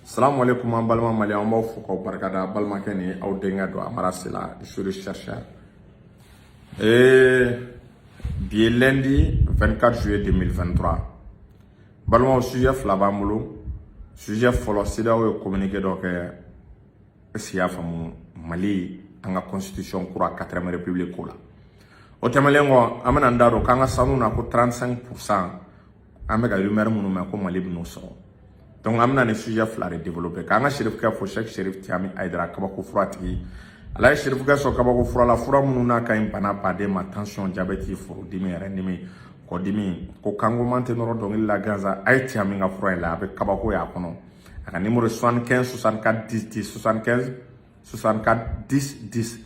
Salamu alaikum, an balima maliyɛnw, an b'aw fo k'aw barikada. Balimakɛ ni aw denkɛ don, Amara Sila, juriste chercheur. Bi ye lundi 24 juillet 2023. Balimaw, sujet fila b'an bolo. Sujet fɔlɔ, CEDEAO ye communiqué dɔ kɛ, est ce que i y'a faamu, Mali an ka constitution kura, 4ème république ko la. O tɛmɛnen kɔ, an bɛna n da don k'an ka sanu na ko 35 %, an bɛ ka rumeur minnu mɛn ko Mali bɛn'o sɔrɔ. Donc an bɛna nin sujet fila de développer. K'an ka Serifukɛ fo, Cheikh Serif Tiami Ayidara, kabako fura tigi. Ala ye Serifukɛ sɔn kabako fura la, fura minnu n'a ka ɲi bana baden ma: tension, diabète, furudimi, yɛrɛ kɔdimi, ko kankoman tɛ nɔrɔ dɔnkili la gansan. A ye Tiami ka fura in la, a bɛ kabako y'a kɔnɔ. A ka numéro 75 64 10 10, 75 64 10 10.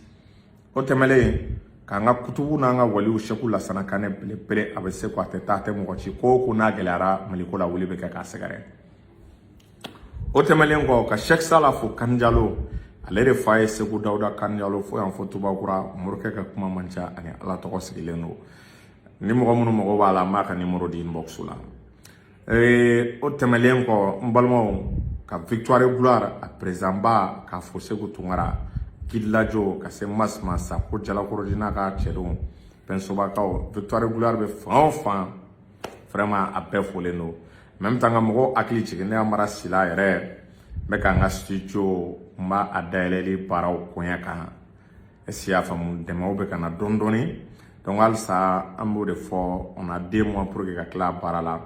O tɛmɛnen, k'an ka kutubu n'an ka waliw, Seku Lasana Kanɛ belebele, a bɛ se ko a tɛ taa, a tɛ mɔgɔ ci, ko o ko n'a gɛlɛyara Maliko la, wuli bɛ kɛ k'a sɛgɛrɛ. O tɛmɛnen kɔ, ka Cheikh Sala fo, Kanjalo, ale de fa ye Segu Dawuda Kanjalo fo yan fo Tubakura. Morikɛ ka kuma man ca, ani Ala tɔgɔ sigilen don. Ni mɔgɔ minnu mago b'a la, an b'a ka numéro di inbox la. O tɛmɛnen kɔ, n balimaw, ka Victoire Gloire a président ba k'a fo, Segu Tunkara Gidilajɔ, ka se Masma Sako Jalakɔrɔji n'a ka cɛdenw, Pɛnsobakaw, Victoire Gloire bɛ fan o fan, vraiment a bɛɛ folen don. En même temps, ka mɔgɔw hakili jigin, ne Amara Sila yɛrɛ n bɛ ka n ka studio, n b'a a dayɛlɛli baaraw koɲɛ kan. Est ce que i y'a faamu? Dɛmɛw bɛ ka na dɔɔni dɔɔni. Donc halisa an b'o de fɔ, on a 2 mois pour que ka tila a baara la.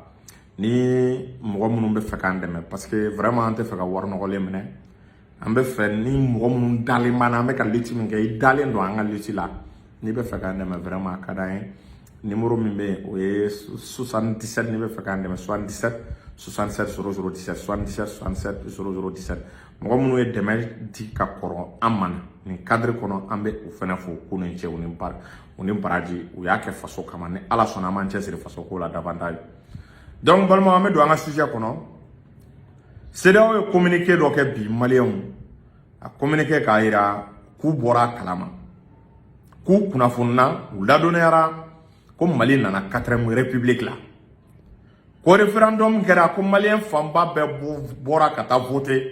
Ni mɔgɔ minnu bɛ fɛ k'an dɛmɛ, parce que vraiment an tɛ fɛ ka wari nɔgɔlen minɛ, an bɛ fɛ ni mɔgɔ minnu dalen b'an na, an bɛ ka lutte min kɛ, i dalen don an ka lutte la, n'i bɛ fɛ k'an dɛmɛ, vraiment a ka d'an ye. Numéro min bɛ yen, o ye 77, n'i bɛ fɛ k'an dɛmɛ, 77 67 00 17, 77 67 00 17. Mɔgɔ minnu ye dɛmɛ di ka kɔrɔ an ma nin cadre kɔnɔ, an bɛ u fana fo k'u ni cɛ, u ni bar u ni baraji, u y'a kɛ faso kama. Ni Ala sɔnna, an b'an cɛsiri faso ko la davantage. Donc balimaw, an bɛ don an ka sujet kɔnɔ. CEDEAO ye communiqué dɔ kɛ bi, maliyɛnw. A communiqué k'a yira k'u bɔra a kalama, k'u kunnafonina, u ladɔnniyara ko Mali nana 4ème république la, ko référendum kɛra, ko maliyɛn fanba bɛɛ bɔra ka taa voter,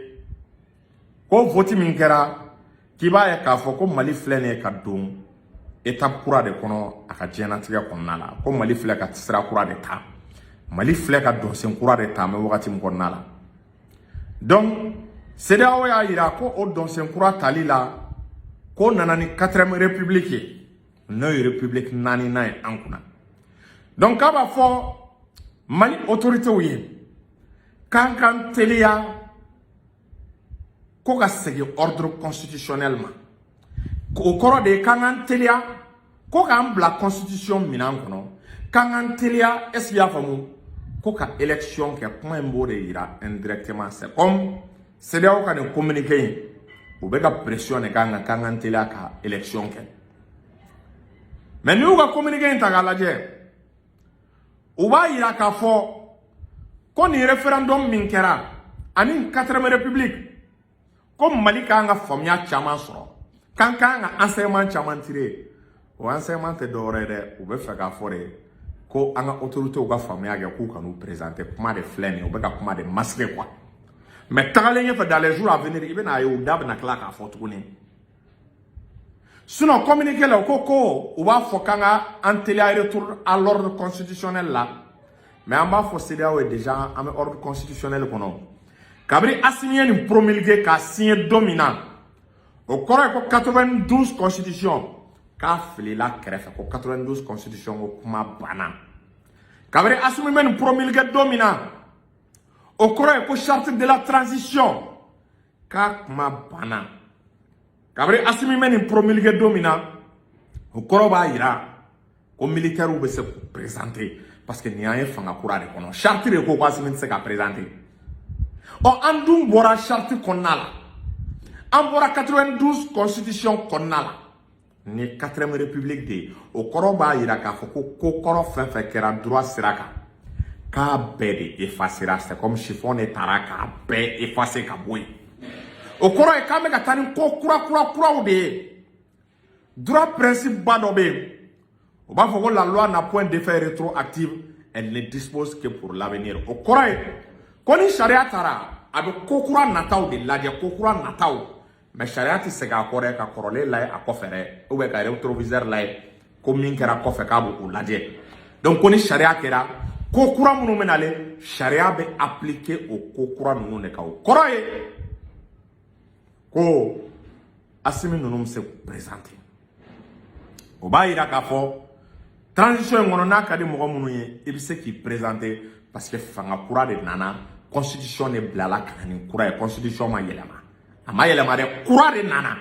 ko vote min kɛra, k'i b'a ye k'a fɔ ko Mali filɛ nin ye ka don étape kura de kɔnɔ a ka diɲɛlatigɛ kɔnɔna la, ko Mali filɛ ka sira kura de ta, Mali filɛ ka dɔnsen kura de ta. An bɛ wagati min kɔnɔna la, donc CEDEAO y'a yira ko o dɔnsen kura tali la, ko nana ni 4ème république ye, n'o ye république naaninan ye an kunna. Donc k'a b'a fɔ Mali autorités ye k'an k'an teliya ko ka segin ordre constitutionnel ma. O kɔrɔ de ye k'an k'an teliya ko k'an bila constitution minɛn kɔnɔ, k'an k'an teliya, est ce que i y'a faamu, ko ka élection kɛ. Kuma in b'o de yira indirectement. C'est comme CEDEAO ka nin communiqué in, u bɛ ka pression de k'an kan k'an k'an teliya ka élection kɛ. Mais n'i y'u ka communiqué in ta k'a lajɛ, u b'a yira k'a fɔ ko nin référendum min kɛra ani 4ème république, ko Mali k'an ka faamuya caman sɔrɔ, k'an k'an ka enseignement caman tirer. O enseignement tɛ dɔwɛrɛ ye dɛ, u bɛ fɛ k'a fɔ de ko an ka autorités ka faamuya kɛ k'u ka n'u présenter. Kuma de filɛ nin ye, u bɛ ka kuma de masquer quoi. Mais tagalen ɲɛfɛ, dans les jours à venir, i bɛna ye u da bɛna tila k'a fɔ tuguni. Sinon communiqué la, u ko u b'a fɔ k'an ka an teliya retour à l'ordre constitutionnel la. Mais an b'a fɔ CEDEAO ye, déjà an bɛ ordre constitutionnel kɔnɔ. Kabini Assimi ye nin promulgué k'a signé don min na, o kɔrɔ ye ko 92 constitution k'a filila kɛrɛfɛ, ko 92 constitution ko kuma banna. Kabini Assimi bɛ nin promulgué don min na, o kɔrɔ ye ko charte de la transition k'a kuma banna. Kabini Assimi bɛ nin promulgué don min na, o kɔrɔ b'a yira ko militaires bɛ se k'u présenter, parce que nin y'an ye fanga kura de kɔnɔ. Charte de ko Assimi tɛ se ka présenter. Ɔ, an dun bɔra charte kɔnɔna la, an bɔra 92 constitution kɔnɔna la, nin ye 4ème république de ye. O kɔrɔ b'a yira k'a fɔ ko ko kɔrɔ fɛn fɛn kɛra droit sira kan, k'a bɛɛ de effacera. C'est comme chiffon de taara k'a bɛɛ effacer ka bɔ yen. O kɔrɔ ye k'an bɛ ka taa ni ko kura kura kuraw de ye. Droit principe ba dɔ bɛ yen, o b'a fɔ ko la loi n'a point d'effet rétroactif, elle ne dispose que pour l'avenir. O kɔrɔ ye ko ni sariya taara A bɛ ko kura nataw de lajɛ, ko kura nataw. Mais sariya tɛ segin a kɔ dɛ, ka kɔrɔlen lajɛ a kɔfɛ dɛ, ou bien ka rétroviseur lajɛ ko min kɛra kɔfɛ k'a b'o lajɛ. Donc ko ni sariya kɛra, ko kura minnu bɛ nalen, sariya bɛ appliquer o ko kura ninnu de kan. O kɔrɔ ye ko Asimi ninnu bɛ se k'u présenter. O b'a yira k'a fɔ transition in kɔnɔ, n'a ka di mɔgɔ minnu ye, i bɛ se k'i présenter, parce que fanga kura de nana, constitution de bilala ka na ni kura ye. Constitution ma yɛlɛma, a ma yɛlɛma dɛ, kura de nana.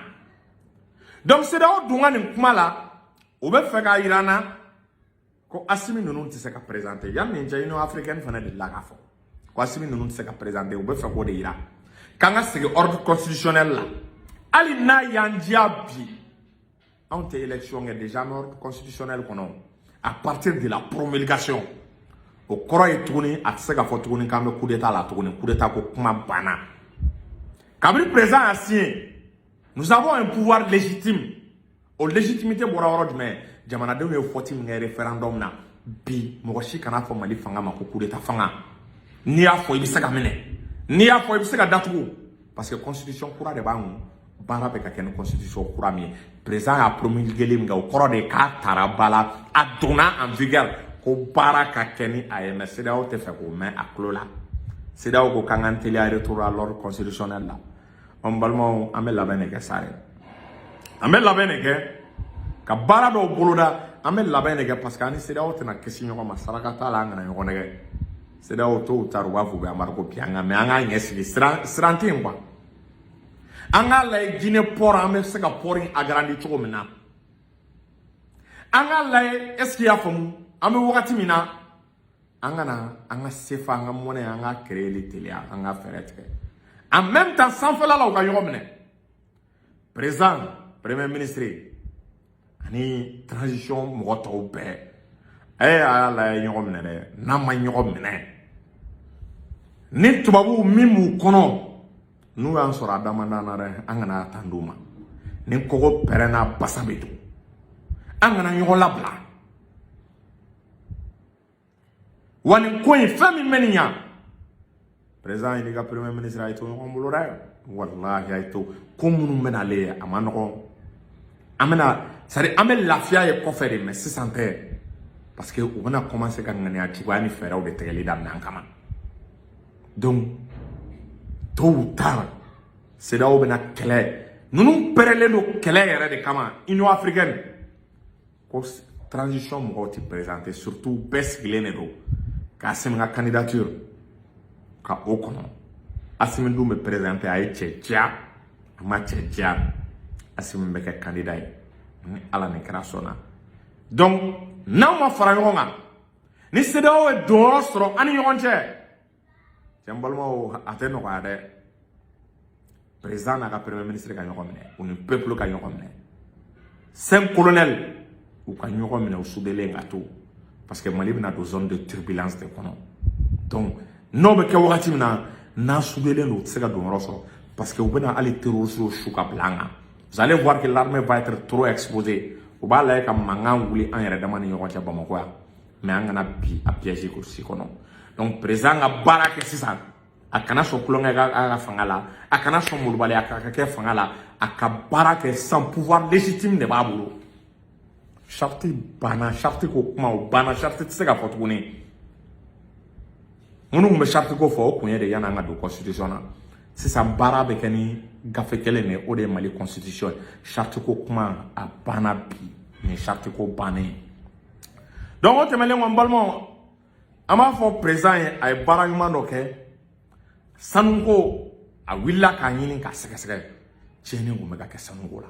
Donc CEDEAO dun ka nin kuma la, u bɛ fɛ k'a yira an na ko Asimi ninnu tɛ se ka présenter. Yanni nin cɛ, Union africaine fana delila k'a fɔ ko Asimi ninnu tɛ se ka présenter. U bɛ fɛ k'o de yira k'an ka segin ordre constitutionnel la. Hali n'a y'an diya bi, anw tɛ élection kɛ déjà, an bɛ ordre constitutionnel kɔnɔ à partir de la promulgation. O kɔrɔ ye tuguni, a tɛ se ka fɔ tuguni k'an bɛ coup d'état la tuguni. Coup d'état ko kuma banna kabini président a signé. Nous avons un pouvoir légitime. O légitimité bɔra yɔrɔ jumɛn? Jamanadenw ye vote min kɛ référendum na. Bi, mɔgɔ si kana fɔ Mali fanga ma ko coup d'état fanga. N'i y'a fɔ, i bɛ se ka minɛ. N'i y'a fɔ, i bɛ se ka datugu, parce que constitution kura de b'an kun. Baara bɛ ka kɛ ni constitution kura min ye, président y'a promulgué min kɛ, o kɔrɔ de k'a tara ba la, a donna en vigueur, ko baara ka kɛ ni a ye. Mais CEDEAO tɛ fɛ k'o mɛn a tulo la. CEDEAO ko k'an k'an teliya retour à l'ordre constitutionnel la. An balimaw, an bɛ labɛn de kɛ sa dɛ, an bɛ labɛn de kɛ ka baara dɔw boloda. An bɛ labɛn de kɛ, parce que an ni CEDEAO tɛna kisi ɲɔgɔn ma. Saraka t'a la, an kana ɲɔgɔn nɛgɛ. CEDEAO, tôt ou tard, u b'a fɔ u bɛ embargo bi an kan. Mais an k'an ɲɛ sigi, siran siran tɛ yen quoi. An k'a lajɛ Guinée port, an bɛ se ka port in agrandi cogo min na. An k'a lajɛ, est ce que i y'a faamu? An bɛ wagati min na, an kana an ka CFA, an ka monnaie, an ka créer teliya, an ka fɛɛrɛ tigɛ en même temps. Sanfɛla la, u ka ɲɔgɔn minɛ, président, premier ministre ani transition mɔgɔ tɔw bɛɛ. A y'a lajɛ ɲɔgɔn minɛ dɛ. N'a ma ɲɔgɔn minɛ ni tubabuw min b'u kɔnɔ, n'u y'an sɔrɔ a dama na dɛ, an kana tan d'u ma. Ni kɔgɔ pɛrɛnna, basa bɛ tugu. An kana ɲɔgɔn labila wa. Nin ko in, fɛn min bɛ nin ɲa, président n'i ka premier ministre, a ye to ɲɔgɔn bolo dɛ. Walahi, a ye to. Ko minnu bɛ n'ale, a ma nɔgɔn. An bɛna, c'est à dire, an bɛ lafiya ye kɔfɛ de, mais sisan tɛ, parce que u bɛna commencer ka ŋaniya juguya ni fɛɛrɛw de tigɛli daminɛ an kama. Donc tôt ou tard, CEDEAO bɛna kɛlɛ. Ninnu pɛrɛlen don kɛlɛ yɛrɛ de kama. Union africaine ko transition mɔgɔw tɛ présenter, surtout bɛɛ sigilen de don k'Asimi ka candidature ka o kɔnɔ. Asimi dun bɛ présenter. A ye cɛ diya, a ma cɛ diya, Asimi bɛ kɛ candidat ye ni Ala ni kɛra sɔnna. Donc n'aw ma fara ɲɔgɔn kan, ni CEDEAO ye donyɔrɔ sɔrɔ an ni ɲɔgɔn cɛ, cɛ, n balimaw, a tɛ nɔgɔya dɛ. Président n'a ka premier ministre ka ɲɔgɔn minɛ, u ni peuple ka ɲɔgɔn minɛ, cinq colonels u ka ɲɔgɔn minɛ, u soudelen ka to, parce que Mali bɛna don zone de turbulence de kɔnɔ. Donc n'o bɛ kɛ wagati min na, n'an soudelen don, u tɛ se ka don yɔrɔ sɔrɔ, parce que u bɛna hali terroristes su ka bila an kan. Vous allez voir que l'armée va être trop exposée. U b'a lajɛ ka mankan wuli an yɛrɛ dama ni ɲɔgɔn cɛ Bamakɔ yan, mais an kana bi a piège ko si kɔnɔ. Donc président ka baara kɛ sisan, a kana sɔn kulonkɛ ka ka fanga la, a kana sɔn molobaliya ka kɛ fanga la. A ka baara kɛ sans pouvoir légitime de b'a bolo. Charte banna, charte ko kuma o banna, charte tɛ se ka fɔ tuguni. Minnu tun bɛ charte ko fɔ, o kun ye de yanni an ka don constitution na. Sisan baara bɛ kɛ ni gafe kelen de ye, o de ye Mali constitution ye. Charte ko kuma, a banna bi, nin charte ko bannen. Donc o tɛmɛnen kɔ, n balimaw, an b'a fɔ président ye, a ye baara ɲuman dɔ kɛ. Sanuko, a wulila k'a ɲini k'a sɛgɛsɛgɛ. Tiɲɛni kun bɛ ka kɛ sanuko la.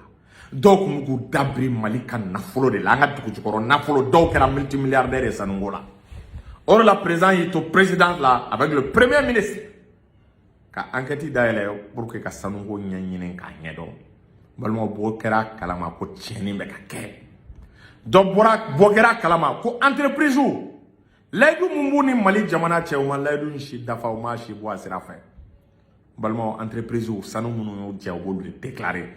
Dɔw kun bɛ k'u dabiri Mali ka nafolo de la, an ka dugu jukɔrɔ nafolo. Dɔw kɛra multimilliardaire ye sanuko la. O de la, président y'i to président la avec le premier ministre ka enquête dayɛlɛ pour que ka sanuko ɲɛɲini k'a ɲɛdɔn. Balimaw, bɔ kɛra kalama ko tiɲɛni bɛ ka kɛ. Dɔ bɔra, bɔ kɛra kalama ko entreprise, layidu mun b'u ni Mali jamana cɛ, u ma layidu in si dafa, u ma si bɔ a sira fɛ. Balimaw, entreprise, sanu minnu y'u jɛ, u b'olu de déclarer.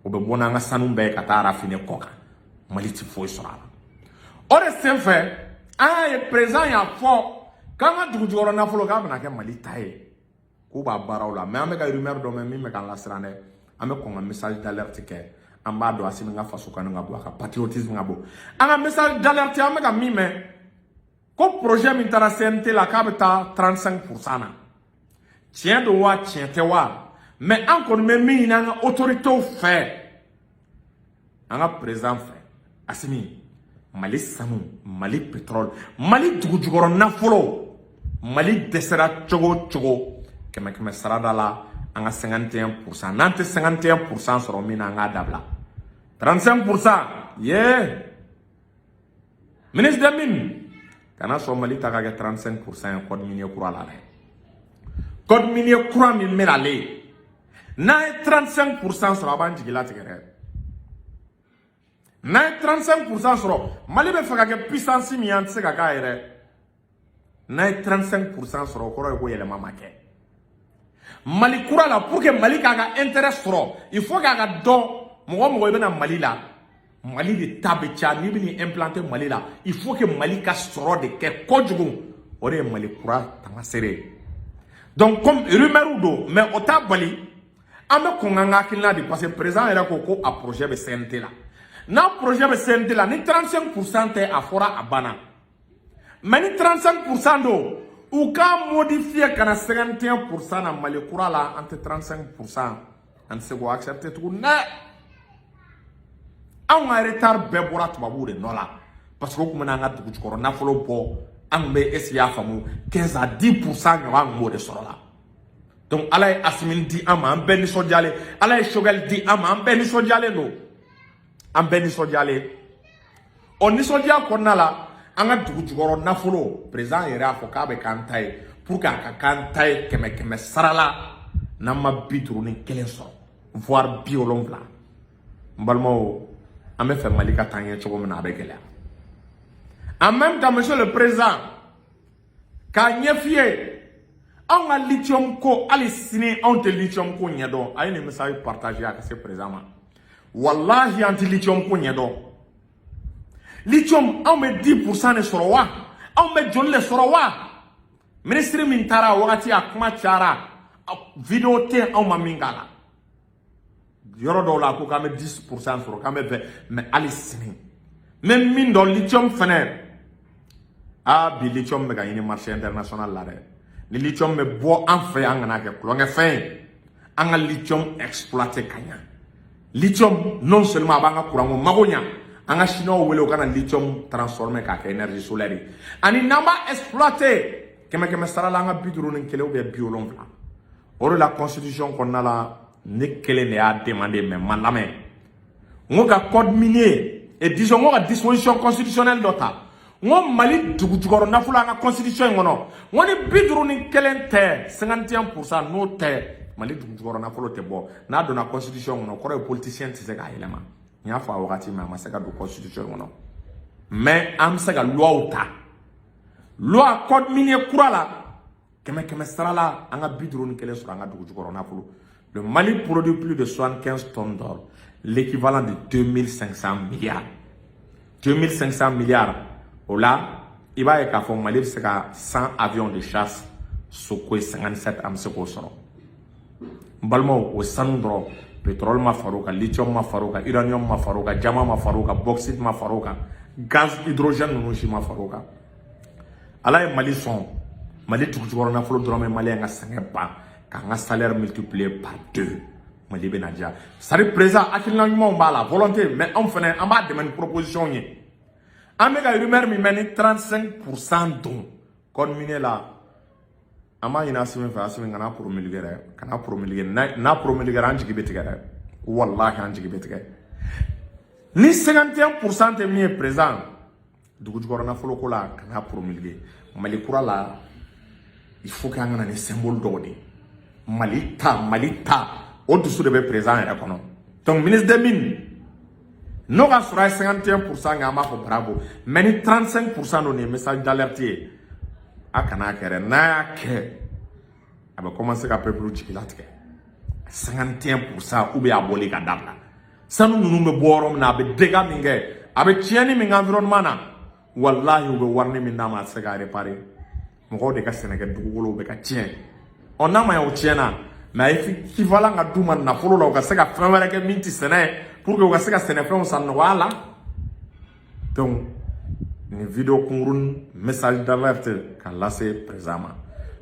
O bɛ bɔ n'an ka sanu bɛɛ ye ka taa raffiner kɔ kan, Mali ti foyi sɔrɔ a la. O de senfɛ, an y'a ye président y'a fɔ k'an ka dugu jukɔrɔ nafolo k'a bɛna kɛ Mali ta ye. K'u b'a baaraw la, mais an bɛ ka rumeur dɔ mɛn min bɛ k'an lasiran dɛ. An bɛ kɔn ka message d'alerte kɛ. An b'a dɔn Assimi ka faso kanu ka bon, a ka patriotisme ka bon. An ka message d'alerte, an bɛ ka min mɛn, ko projet min taara CNT la, k'a bɛ taa 35% na. Tiɲɛ don wa, tiɲɛ tɛ wa? Mais an kɔni bɛ min ɲini an ka autorités fɛ, an ka président fɛ, Assimi, Mali sanu, Mali pétrole, Mali dugujukɔrɔ nafolo, Mali dɛsɛra cogo o cogo, kɛmɛ kɛmɛ sarada la, an ka 51%. N'an tɛ 51% sɔrɔ min na, an k'a dabila. 35% ye, ministre des Mines, kana sɔn Mali ta ka kɛ 35% ye code minier kura la dɛ. Code minier kura min bɛ nalen, n'an ye 35% sɔrɔ, a b'an jigi latigɛ dɛ. N'an ye 35% sɔrɔ, Mali bɛ fɛ ka kɛ puissance min ye, an tɛ se ka k'a yɛrɛ. N'an ye 35% sɔrɔ, o kɔrɔ ye ko yɛlɛma ma kɛ Mali kura la. Pour que Mali k'a ka intérêt sɔrɔ, il faut k'a ka dɔn, mɔgɔ o mɔgɔ i bɛna Mali la, Mali de ta bɛ caya. N'i bɛ implanter Mali la, il faut que Mali ka sɔrɔ de kɛ kojugu. O de ye Mali kura taamasere ye. Donc comme rumeur don, mais o t'a bali an bɛ kɔn k'an ka hakilina di, parce que président yɛrɛ ko ko a projet bɛ CNT la. N'a projet bɛ CNT la, ni 35% tɛ, a fɔra, a banna. Mais ni 35% don, u k'a modifier ka na 51% na. Mali kura la, an tɛ 35%, an tɛ se k'o accepter tuguni dɛ. Anw ka retard bɛɛ bɔra tubabuw de nɔ la, parce que o tun bɛna an ka dugu jukɔrɔ nafolo bɔ, an tun bɛ, est ce que i y'a faamu, 15 à 10% ɲɔgɔn, an tun b'o de sɔrɔ la. Donc Ala ye Assimi di an ma, an bɛɛ nisɔndiyalen. Ala ye Choguel di an ma, an bɛɛ nisɔndiyalen don, an bɛɛ nisɔndiyalen. O nisɔndiya kɔnɔna la, an ka dugu jukɔrɔ nafolo, président yɛrɛ y'a fɔ k'a bɛ k'an ta ye. Pour que a ka k'an ta ye, kɛmɛ kɛmɛ sara la, n'an ma 51 sɔrɔ, voire 70, n balimaw, an bɛ fɛ Mali ka taa ɲɛ cogo min na, a bɛ gɛlɛya. En même temps, monsieur le président, k'a ɲɛf'i ye, anw ka lithium ko, hali sini anw tɛ lithium ko ɲɛdɔn. A ye nin message partager a ka se président ma. Walahi, an tɛ lithium ko ɲɛdɔn. Lithium, anw bɛ 10% de sɔrɔ wa? Anw bɛ joli de sɔrɔ wa? Ministre min taara a wagati, a kuma cayara, vidéo tɛ yen anw ma min k'a la. Yɔrɔ dɔw la, a ko k'an bɛ 10% sɔrɔ, k'an bɛ 20, mais hali sini n bɛ min dɔn, lithium fɛnɛ, aa, bi lithium bɛ ka ɲini marché international la dɛ. Ni lithium bɛ bɔ an fɛ yan, an kana kɛ tulonkɛfɛn ye. An ka lithium exploiter ka ɲa. Lithium, non seulement a b'an ka kuranko mago ɲa, an ka Chinois wele u ka na lithium transformer k'a kɛ énergie solaire ye. Ani n'an b'a exploiter, kɛmɛ kɛmɛ sara la, an ka 51 ou bien 70. O de la, constitution kɔnɔna la, ne kelen de y'a demandé, mais ma lamɛn. N ko ka code minier et disons, n ko ka disposition constitutionnelle dɔ ta, n ko Mali dugu jukɔrɔ nafolo, an ka constitution in kɔnɔ, n ko ni 51 tɛ, 51%, n'o tɛ, Mali dugu jukɔrɔ nafolo tɛ bɔ. N'a donna constitution kɔnɔ, o kɔrɔ ye politicien tɛ se k'a yɛlɛma. N y'a fɔ a wagati min, a ma se ka don constitution kɔnɔ, mais an bɛ se ka loi ta, loi code minier kura la, kɛmɛ kɛmɛ sara la, an ka 51 sɔrɔ an ka dugu jukɔrɔ nafolo. Le Mali produit plus de 75 tonnes d'or, l'équivalent de 2500 milliards. 2500 milliards, o la, i b'a ye k'a fɔ Mali bɛ se ka 100 avions de chasse Sukhoi 57, an bɛ se k'o sɔrɔ. N balimaw, o sanu dɔrɔn, pétrole ma far'o kan, lithium ma far'o kan, uranium ma far'o kan, diamant ma far'o kan, bauxite ma far'o kan, gaz, hydrogène ninnu si ma far'o kan. Ala ye Mali sɔn, Mali dugujukɔrɔ nafolo dɔrɔn bɛ Maliyɛn ka sɛgɛn ban, k'an ka salaire multiplier par deux. Mali bɛna diya. C'est à dire, président, hakilina ɲumanw b'a la, volonté, mais anw fɛnɛ, an b'a dɛmɛ ni proposition ye. An bɛ ka rumeur min mɛn, ni 35% don code minier la, an b'a ɲini Assimi fɛ, Assimi kana promulguer dɛ, kana promulguer. N'a promulguer, an jigi bɛ tigɛ dɛ. Walahi, an jigi bɛ tigɛ. Ni 51% tɛ min ye, président, dugu jukɔrɔ nafolo ko la, kana promulguer. Mali kura la, il faut que an ka na ni symbole dɔw de ye. Mali ta, Mali ta, o dusu de bɛ président yɛrɛ kɔnɔ. Donc ministre des Mines, n'o ka sɔrɔ a ye 51% kɛ, an b'a fɔ bravo. Mais ni 35% don, nin ye message d'alerte ye, a kana kɛ dɛ. N'a y'a kɛ, a bɛ commencer ka peuple jigi latigɛ. 51% ou bien a bɔli ka dabila. Sanu ninnu bɛ bɔ yɔrɔ min na, a bɛ dégâts min kɛ, a bɛ tiɲɛni min kɛ environnement na, walahi, u bɛ warini min d'a ma, a tɛ se k'a réparer. Mɔgɔw de ka sɛnɛkɛ dugukolow bɛ ka tiɲɛ. Ɔ, n'a ma ɲɛ o tiɲɛna, mais a équivalent ka d'u ma nafolo la, u ka se ka fɛn wɛrɛ kɛ min tɛ sɛnɛ ye, pour que u ka se ka sɛnɛfɛnw san nɔgɔya la. Donc nin vidéo kunkurunin, message d'alerte ka lase président ma.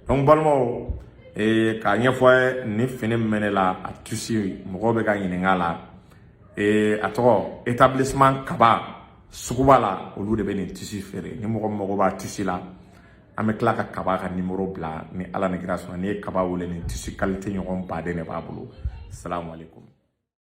Donc balimaw, k'a ɲɛfɔ a ye, nin fini min bɛ ne la, a tissu, mɔgɔw bɛ ka ɲininka a la. A tɔgɔ établissement Kaba suguba la, olu de bɛ nin tissu feere. Ni mɔgɔ min mago b'a tissu la, an bɛ tila ka Kaba ka numéro bila. Ni Ala ni kira sɔnna, n'i ye Kaba wele, nin tissu qualité ɲɔgɔn baden de b'a bolo. Salamu aleykum.